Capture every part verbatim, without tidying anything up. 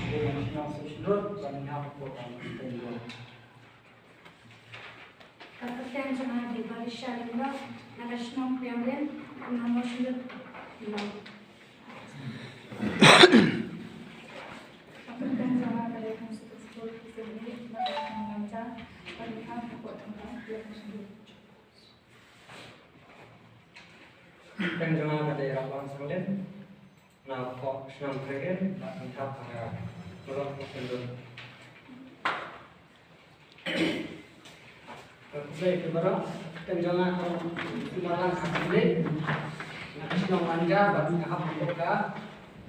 Ka kyrteng jong nga dei Barisha Lyngdoh, na ka shnong Kriamriam, na Mawshynrut. Ka kyrteng jong nga dei Hangsutukskur Kiseni, na ka shnong Manja, Barisha Lyngdoh. Ka kyrteng jong nga dei Rapang Sanglen, na ka shnong Kriamriam, na ka shnong Mawshynrut. Khublei ïa phi baroh, ka kyrteng jong nga ka dei Marlang Kharsyieng, na ka shnong Manja, bad nga hap hapoh ka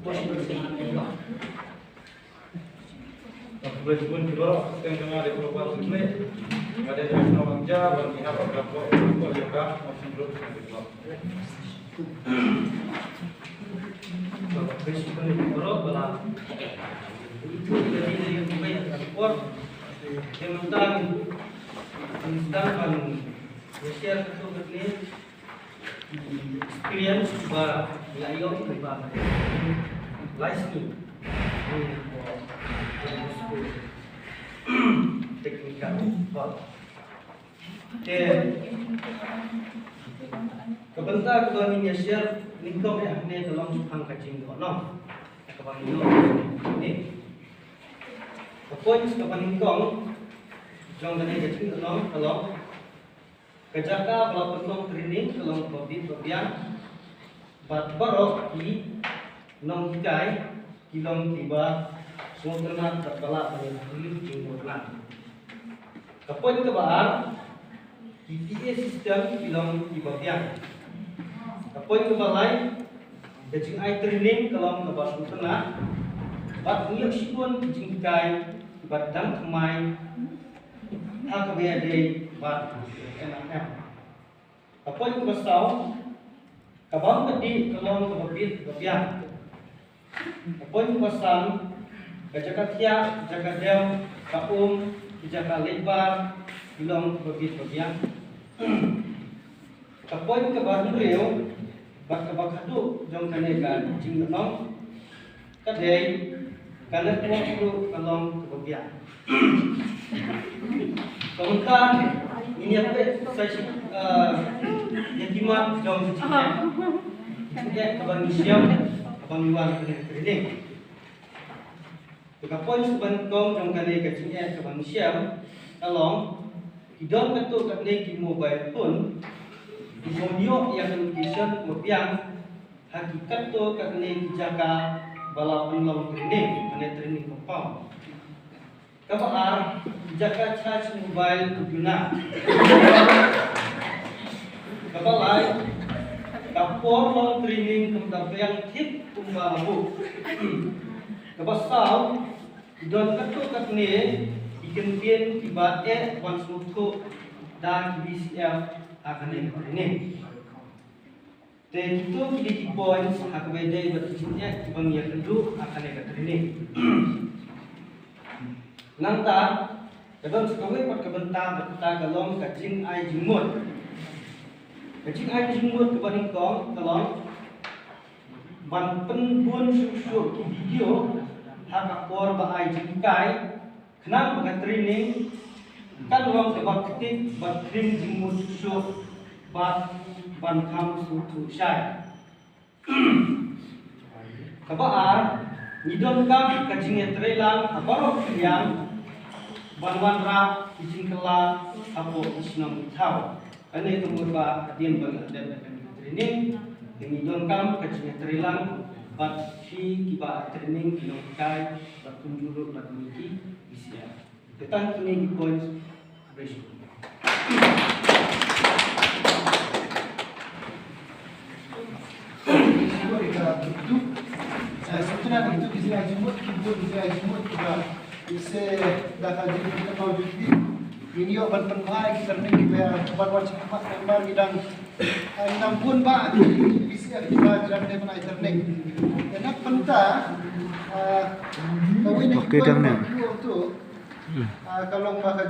Mawshynrut Shnong Lyngdoh. Khublei shibun ïa phi baroh, ka kyrteng jong nga dei Global Syiemlieh, nga dei na ka shnong Manja, bad nga hap hapoh ka Mawshynrut Shnong Lyngdoh. Khublei shibun ïa phi baroh ba la Te mynta ngi sdang ban ïa share katto katne experience ba ngi la ïoh lyngba lai sngi. Technical. Te ka bynta kaba ngin ïa share nyngkong eh hangne ka long shaphang ka jingdonkam kaba ngi ïoh ne. Ka point kaba nyngkong jong kane ka jingdonkam ka long ka jaka ba la pynlong training ka long kaba bit ba biang bad baroh ki nonghikai ki long kiba sngewtynnat bad ba lah ban ïa pynlong jingmut lang. Ka point kaba ar, ki P A system ki long kiba biang. Ka point kaba lai, ka jingai training ka long kaba sngewtynnat. Bad ngi ïoh shibun ki jinghikai kiba dang thymmai ha kaba ïadei bad N R M. Ka point kaba saw, ka bam ka dih ka long kaba bit ba biang. Ka point kaba san, ka jaka thiah, jaka dem, ka um, ki jaka leit bar, ki long kaba bit ba biang. Ka point kaba hynriew bad kaba khadduh jong kane ka jingdonkam ka dei ka network ruh ka long kaba biang. Ka mynta ngin ïa peit sa shi, eh, ïa ki mat jong ka jingeh, jingeh kaba ngi shem haba ngi wan ha kane ka training. Te ka point kaba nyngkong jong kane ka jingeh kaba ngi shem ka long ki don katto katne ki mobile phone ki bym ïoh ïa ka location kaba biang ha ki katto katne ki jaka ba la pynlong training, mane training compound. Kaba ar, ki jaka charge mobile ki duna. Kaba lai, ka por long training kam da biang thik kumba la buh. Kaba saw, ki don katto katne ki kyntien kiba eh ban sngewthuh da ki B C F ha kane ka training. Te kito ki dei ki points ha kaba ïadei bad ki jingeh kiba ngi ïakynduh ha kane ka training. Nangta ka don sa kawei pat ka bynta, bad kata ka long ka jingai jingmut. Ka jingai jingmut kaba nyngkong ka long ban pynbun shuh shuh ki video ha ka por ba ai jinghikai, khnang ba ka training kan long kaba ktik bad khring jingmut shuh shuh bad ban kham sngewthuh shai. Kaba ar, ngi donkam ka jingïatreilang ha baroh ki liang ban wanrah ki jingkylla hapoh ki shnong ki thaw. Kane ka mut ba hadien ba ngi la dep da kane ka training, te ngi donkam ka jingïatreilang bad phi kiba training, ki nonghikai bad kumjuh ruh bad ngi ki B C F. Te tang kine ki points. Khublei shibun. Sngewthuh ïa kito ki jingmut, ki bun ki jingmut kiba, se da ka jingmut ka tau jingmut. Ngin ïoh ban pynbha ïa ki training kiba ïa ban wan sha khmat namar ngi dang, eh, ngi dang bun bha ki B C F kiba ki dang dei ban ai training. Te na ka bynta, eh, kawei na ki point ba ngi ïoh tu, eh, ka long ba ka